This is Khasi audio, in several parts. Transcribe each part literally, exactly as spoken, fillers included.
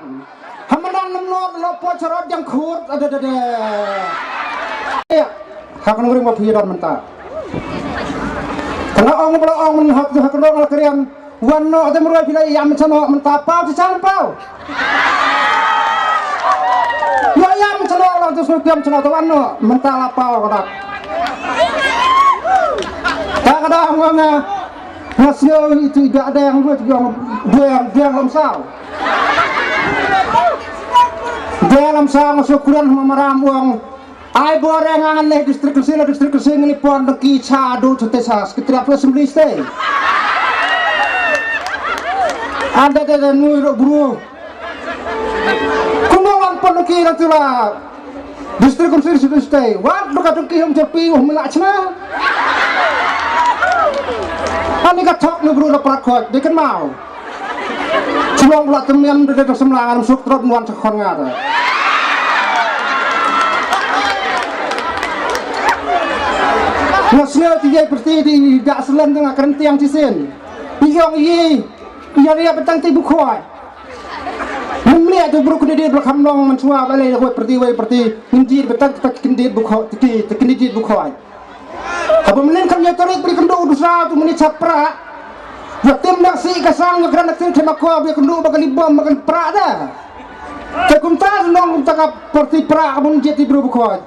Ha madan lam not lo po charot jang khut ada ada ada. Ya. Ha ka nongrim ba phi don mynta. Ka la ong ba la ong mynta ha ka nong la krian. Wan noh te mroi phi la ïam chano mynta paw ti chang paw. Ïa ïam chano la tu snu kiam chano te wan noh mynta la paw ka dak. Ta ka da ong nga nga sngew itu ïa dang ru ti ong dang dang lam saw. Dang lam saw nga sngew kuran ma maram ong. Ai bor ïa nga ngan leh district council, district council ngi pon dang ki cha du cha te sa secretary of assembly stay. Anda de de nui ro bru. Kumno wan pon dang ki dang tu la district council secretary stay. Wat du ka dang ki hum cha pi hum la chna. Ani ka thok ni bru la prat khot de kan mau. Chlong la temian de de semla ngan suk trot nuan sa khon nga de. Nga sngew ti jai perti di dak selen de nga kren tiang ti sin. Iyong i iya ria betang ti bukhoi. Memliat tu bru kene di belakam long mensua balai wai perti wai perti. Ngi di betang ti kendit bukhoi ti kendit bukhoi. Haba mynnin kan ïa tarik bri kynduh u dusra tu mynnin chap pra. Ïa tim nak si ka sang ïa kran nak tim thema ko bri kynduh ba ka li bom ba kan pra da. Te kumta nong kumta ka parti pra ka bun jeti bru bukoj.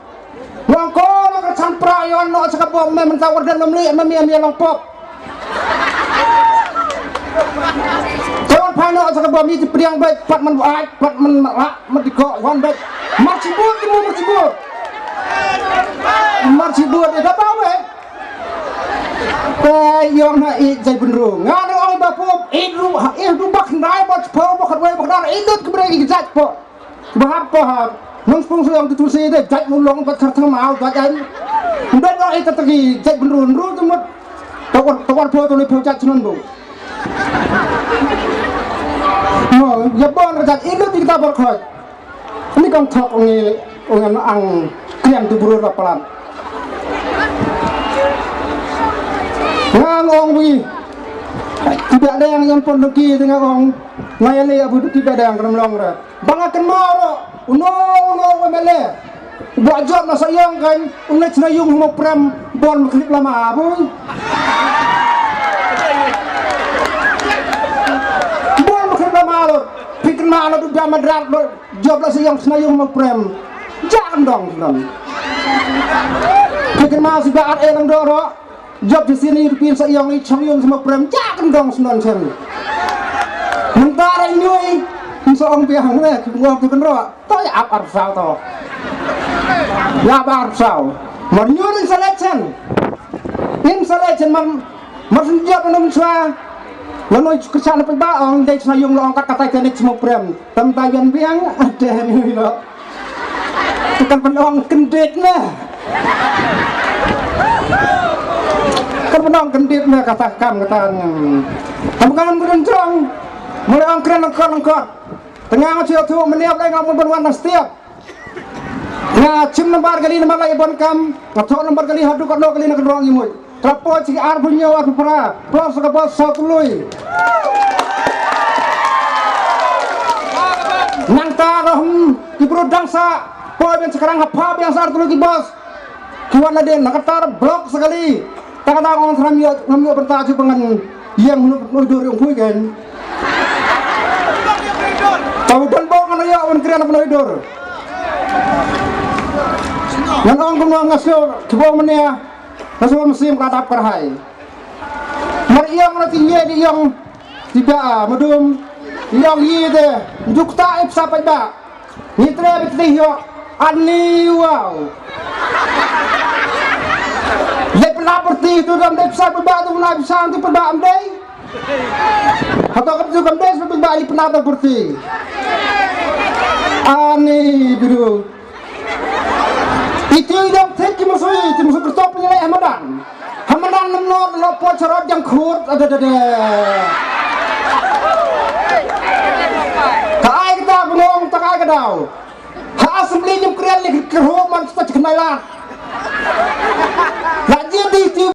Nong ko na ka chan pra ïa no cha ka bom me mynta warden mam li mam ïa long pop. Te wan phai no cha ka bom ïa ti priang bai pat man ai pat man ra. Mati ko wan bet. Marchi bur ti mo marchi bur. Marchi bur de da bawe. Te yong na i jai bunru. Nga na ong ba pop i ru i ru bak nai bak po bak wai bak dar i dut kbre i jai po. Bahap po ha. Nong spung su yong tu tu se de jai mu long bak kar thang mau bak ai. Ndet no i ta ta ki jai bunru ru tu mut. Tawar tawar po tu le po jai chnon bu. Mo ya bon jai i dut i ta bak khoi. Ni kong thok ngi ngan ang krian tu bru ra palat. Ngang ong wi. Ti ba dang yan pon duki ti ngang ong. Ngai le abu duki ba dang ram long ra. Bang akan maro. Uno uno wa mele. Ba jot na sayang kan. Unai chna yung mo prem bon klik lama abu. Bon klik lama lo. Pikir ma lo du ba madrat lo. Job la sa ïong sna ïong ma prem. Ja kan dong sna. Ki kan ma si ba ar e lang doro. Job di sini rupi sa ïong i chong ïong sma prem. Ja kan dong sna chen. Mentara nyui. Sa ong biang ne ki ngok tu kan ro. To ya ap ar sao to. Ya ap ar sao. Mar nyui sa le chen. In sa le chen man. Mar sin job na num swa. Lano kerja na peba ong dei sna ïong lo ong kat katai tenik sma prem. Tam ta yan biang, ade ni lo. Tu kan pynong kendit ne. Kan pynong kendit ne kata kam kata ni. Tam kan pynong jrong. Mula ong kren lengkot lengkot. Tengah nga cio tu meniap lai ngam pynwan na setiap. Nga chim nambar kali nambar lai bon kam. Nga thok nambar kali hadu kat no kali na kendrong imut. Trapo chi ar pun nyaw ar pun pra. Pos ka bos sa tului. Nang ta roh ki bru dang sa. Poi ben sekarang hapa ben sa ar tului ki bos. Ki wan na den na katar blok sekali. Ta ka dang ong sram yo ngam yo benta chi pengan yang nu nu dur yung pui ken. Tau dan bok na yo wan krian nu dur. Ngan ong kum nong ngasyo ki bong menia. Ka sua musim ka dap kar hai. Mar ïong na ti ye di ïong ti ba madum ïong yi de duk ta ip sa pa ba. Ni tre bit ti yo ani wow. Le pla berti tu dam de sa pa ba tu na sa tu pa ba am dei. Hato kam tu kam dei sa pa ba li pla berti. Ani biru. Iti dang thik ki musuh, ki musuh kertop ni leh hamadan. Hamadan nam not lo po charot jang khut ada ada ada. Ta ai kata bengong ta ai kata. Ha assembly nyum kren ni kerho man sta chik nai lat. La ji di ti